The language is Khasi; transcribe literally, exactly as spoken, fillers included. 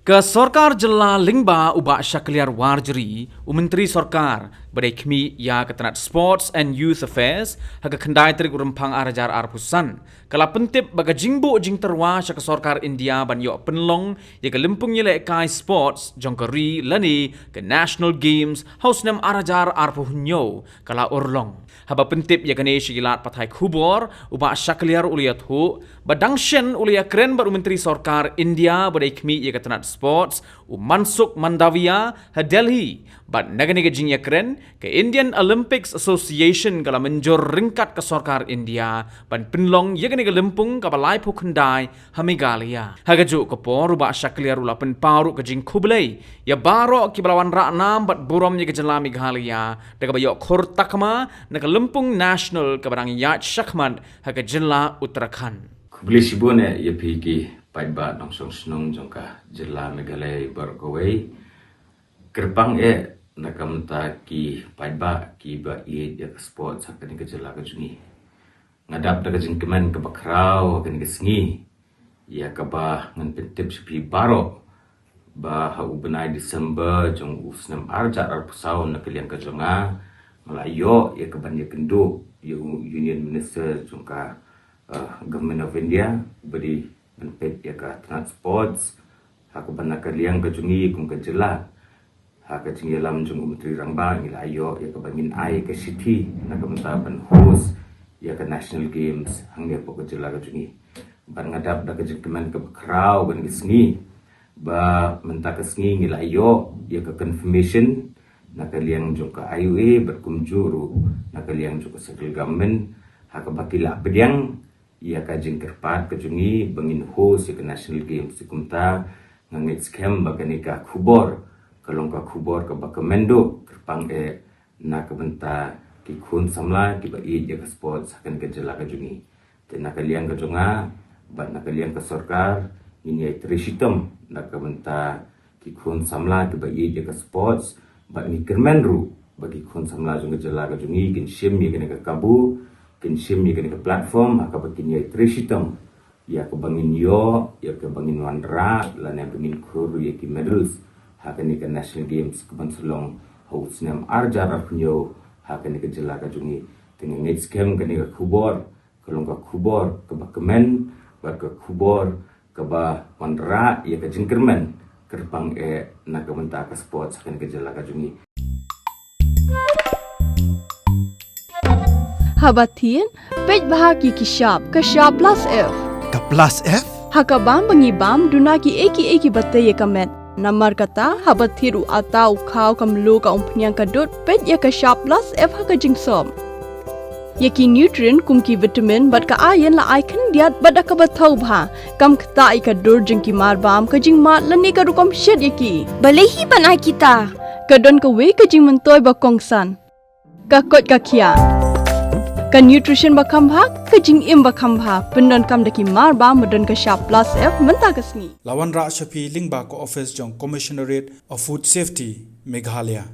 Ka Sorkar Jylla lyngba u Bah Shakliar Warjri, u Myntri Sorkar ba dei khmih ïa ka tnat Sports and Youth Affairs, ha ka khyndai tarik u Rymphang ar hajar arphew san, ka la pyntip ba ka jingbuh jingtyrwa sha ka Sorkar India ban ïoh pynlong ïa ka lympung ïalehkai sports jong ka ri lane ka National Games ha u snem ar hajar arphew hynñiew ka la urlong. Haba pyntip ïa kane sha ki lad pathai khubor, u Bah Shakliar u la ïathuh ba dang shen u la ïakren bad u Myntri Sorkar India ba dei khmih ïa ka tnat sports, u Mansukh Mandaviya, ha Delhi. Bad na kane ka jingïakren, ka Indian Olympics Association ka la mynjur ryngkat ka Sorkar India ban pynlong ïa kane ka lympung kaba laiphew khyndai ha Meghalaya. Ha kajuh ka por, u Bah Shakliar u la pynpaw ruh ka jingkhublei ïa baroh kiba la wanrah nam bad burom ïa ka jylla Meghalaya da kaba ïoh khur takma na ka lympung national kaba dang ïaid shakhmat ha ka jylla Uttarakhand. Khublei shibun eh ïa phi ki paidbah nongshong shnong jong ka jylla Meghalaya baroh kawei. Kyrpang eh na ka bynta ki paidbah kiba ïeit ïa ka sports ha kane ka jylla ka jong ngi. Nga dap da ka jingkmen kaba khraw ha kane ka sngi ïa kaba ngan pyntip sha phi baroh ba ha u bnai December jong u snem ar hajar arphew saw, na ka liang ka jong nga, nga la ïoh ïa ka ban ïakynduh ïa u Union Minister jong ka, eh, Government of India ba dei ban peit ïa ka tnat sports, ha kaba na ka liang ka jong ngi kum ka jylla, ha ka jingïalam jong u Myntri Rangbah, ngi la ïoh ïa kaba ngin ai ka shithi na ka bynta ban host ïa ka National Games hangne hapoh ka jylla ka jong ngi. Bad nga dap da ka jingkmen kaba khraw ha kane ka sngi ba mynta ka sngi ngi la ïoh ïa ka confirmation na ka liang jong ka I O A bad kumjuh ruh na ka liang jong ka central government, ha kaba ki la pdiang ïa ka jingkyrpad ka jong ngi ba ngin host ïa ka National Games. Te kumta nga ngeit skhem ba kane ka khubor ka long ka khubor kaba kmen duh, kyrpang eh na ka bynta ki khun samla kiba ïeit ïa ka sports ha kane ka jylla ka jong ngi. Te na ka liang ka jong nga bad na ka liang ka sorkar, ngin ïai trei shitom na ka bynta ki khun samla kiba ïeit ïa ka sports, bad ngi kyrmen ruh ba ki khun samla jong ka jylla ka jong ngi kin shim ïa kane ka kabu, kin shim ïa kane ka platform ha kaba kin ïai trei shitom ïa kaba ngin ïoh, ïa kaba ngin wanrah lane ba ngin khur ïa ki medals ha kane ka National Games kaban sa long ha u snem ar hajar arphew hynñiew ha kane ka jylla ka jong ngi. Te nga ngeit skhem kane ka khubor ka long ka khubor kaba kmen bad ka khubor kaba wanrah ïa ka jingkyrmen, kyrpang eh na ka bynta ka sports ha kane ka jylla ka jong ngi. Haba thied, peit bha ki ki shap, ka shap plus F. Ka plus F? Ha ka bam ba ngi bam, duna ki ei ki ei kiba tei ïa ka met. Namar kata, haba thied u atta, u khaw, ka mluh, ka umphniang, ka dud, peit ïa ka shap plus F ha ka jingsop. Ïa ki nutrient kum ki vitamin bad ka iron la ai khyndiat bad da kaba thaw bha. Kam ktah ïa ka dur jong ki mar bam, ka jingmad lane ka rukom shet ïa ki. Balei hi ban ai kita? Ka don kawei ka jingmyntoi ba kongsan. Ka koit ka khiah. Ka nutrition ba kham bha, ka jingim ba kham bha. Pyndonkam da ki mar bam ba don ka shap plus F mynta ka sngi. La wanrah sha phi lyngba ka office jong Commissionerate of Food Safety, Meghalaya.